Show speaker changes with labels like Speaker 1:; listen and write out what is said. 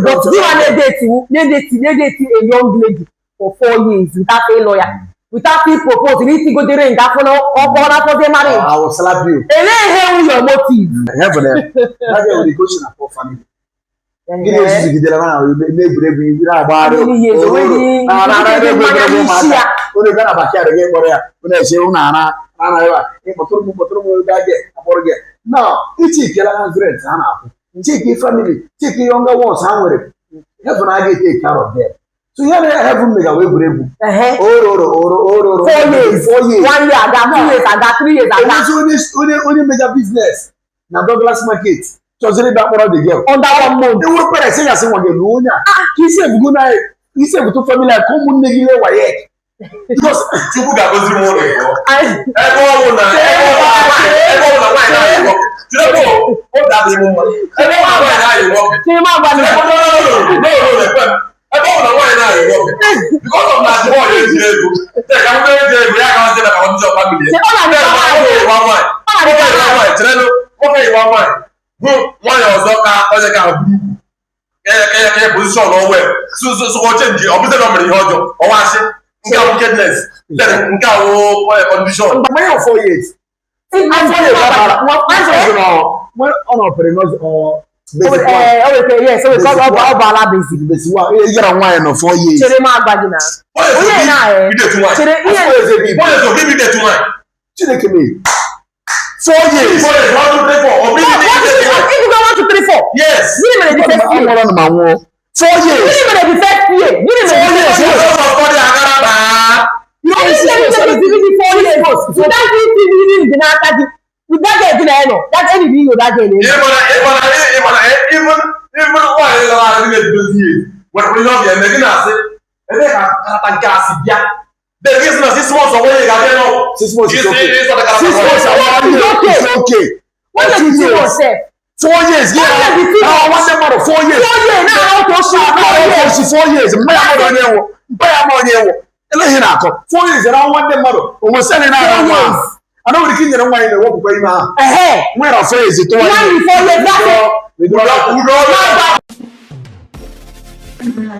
Speaker 1: But gị nwa na-edate na-edate a young lady for 4 years without ịlụ ya, without propose, na itigodere nga afọ na ọkpọ na-afọzie marriage.
Speaker 2: I will slap you.
Speaker 1: Elee ihe wụ your motive?
Speaker 2: Heaven, eh? That girl will go to na poor family. Gịnị ezuzugidere na n'egwuregwu iwu na-agbagharị?
Speaker 1: How many years? Onweghị mmanya n'isi ya.
Speaker 2: Unu bịa na backyard gị kpọrọ ya, unu eche unu ara ara ebe a, ịkpọtụrụ m, kpọtụrụ m ebe a gị akpọrọ gị. Now, ichikela ha rent ha na-akwụ, chiki family, chiki younger ones ha nwere, heaven agaghị take care of them. So ihe na heaven mega wee egwuregwu. Oro oro oro oro oro.
Speaker 1: 4 years.
Speaker 2: 4 years.
Speaker 1: One year aga, 2 years aga, 3 years aga.
Speaker 2: Enwezi onye mega business na Douglas Market chọziri ịbịa kpọrọ the girl.
Speaker 1: Under one month.
Speaker 2: Ewuru parents gasị nwa gị na onye a ka isi ebugo na isi ebutu family a ka ụmụnne gị lee WAEC because
Speaker 3: Chukwu ga-agọziri m ụlọ ịbụọ. Ebe ọ bụ na nwaanyị na-ayị nwoke. Chineke o obi adịghị m mma. Ebe ọ bụ na nwaanyị na-ayị nwoke.
Speaker 1: Chima gwa m.
Speaker 3: Chineke, no, no, no, no, no, no, ekwe m. Ebe ọ bụ na nwaanyị na-ayị nwoke. Because of na the boy eji ego. Then ka m eji ego ya gawazie na condition family ya.
Speaker 1: Ọ na-adịka
Speaker 3: Then
Speaker 1: nwaanyị.
Speaker 3: nwoke yiwa nwaanyị.
Speaker 1: Ọ na-adịka
Speaker 3: Nwoke yiwa
Speaker 1: nwaanyị.
Speaker 3: nwaanyị. Chere nụ, nwoke yiwa nwaanyị. Hụ nwaanyị ọzọ ka onye ka ahụ buru ibu. Kenya position ọwẹ so so so o change, ọ bụzi na o mere ihe ọjọọ, ọwa asị nke a wickedness, then nke a wụ condition.
Speaker 2: Mmanya of 4 years. 4 years ọ nọ pere basic one.
Speaker 1: O wete, yes, o wete, ọ baala basic.
Speaker 2: Basic one, ị gara nwaanyị nọ 4 years.
Speaker 1: Chere m agwa gị na onye na
Speaker 3: Idetu nwaanyị.
Speaker 1: Chere ihe.
Speaker 2: 4 years ebe ibu.
Speaker 3: 4 years oge bi idetu nwaanyị.
Speaker 2: Chineke mee, 4 years.
Speaker 3: 4 years, one, two, three, four, ọ bụrụ idetu nwaanyị.
Speaker 1: Ịgụgo one, two, three, four.
Speaker 3: Yes.
Speaker 1: Gịnị mere the first year?
Speaker 2: Anwụrụ ma nwụọ 4 years.
Speaker 1: Gịnị mere the first year? Gịnị mere
Speaker 2: Four
Speaker 1: the
Speaker 2: years.
Speaker 1: first year?
Speaker 3: Ụzọ ụfọdụ agara baa.
Speaker 1: Onye ndị ndị 4 years without iti dị n'aka gị, with that girl gị na ya nọ, that enyi gị that girl na
Speaker 3: Ịmara ịmara ịmara even nwaanyị lara adị na-edozi ihe nwere ihe ọ ga-eme gị na-asị ebe ka karata nke a si bịa. Then gị sị na 6 months onwe ya ga-abịa nọ.
Speaker 2: 6 months is okay. 6 months.
Speaker 1: It's okay.
Speaker 2: It's okay.
Speaker 1: When
Speaker 2: Two
Speaker 1: the two
Speaker 2: years.
Speaker 1: months sef.
Speaker 2: 4 years.
Speaker 1: One year, the 2
Speaker 2: Ah,
Speaker 1: months.
Speaker 2: nwanne mmadụ 4 years.
Speaker 1: 4 years na ahụ ka o si 4 years.
Speaker 2: 4 years, mpa ya mmadụ onye nwụ, mpa ya ma onye nwụ eleghị na-akọ 4 years na nwanne mmadụ onwe sani na-ara
Speaker 1: Four
Speaker 2: nwa
Speaker 1: years.
Speaker 2: ana nwere ike inyere nwa ya na-ewepụkwa ime ahụ. Nwere 4 years tụwa.
Speaker 1: Nwaanyị 4 years, that's it.
Speaker 2: Udo.
Speaker 3: Udo.